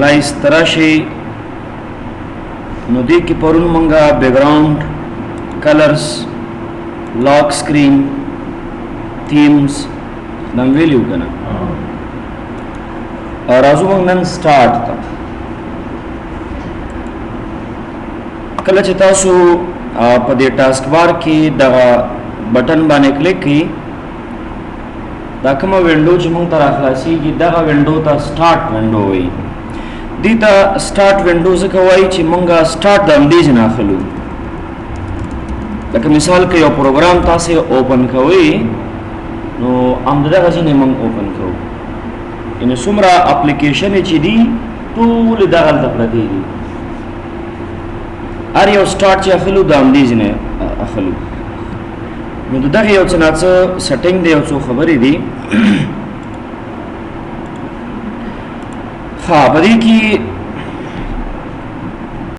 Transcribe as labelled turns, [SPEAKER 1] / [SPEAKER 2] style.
[SPEAKER 1] لایس تراشي. نو دې کې پرون مونږه بیک ګراوند، کلرز، لاک سکرین، تھیمز نم ویلیو کنه. او راځو موږ نن سٹارټ ته. کله چې تاسو په دې ټاسک بار کې دغه بټن باندې کلیک کړئ، دا کومه وینډو چې مونږ ته راخلاصیږي، دغه وینډو ته سٹارټ وینډو وایي. دې ته سٹارټ وینډو ځکه وایي چې مونږه سٹارټ د همدې ځای نه اخلو. لکه مثال که یو پروګرام تاسو اوپن کوئ، نو همدغه ځای نه مونږ اوپن کوو. یعنی څومره اپلیکیشن چې دي، ټول دغلته پرتې دي. هر یو سٹارټ چې اخلو، د همدې ځای نه اخلو. نو دغه یو څه ناڅه سیټینګ دی، یو څو خبرې دي. ها، په دې کې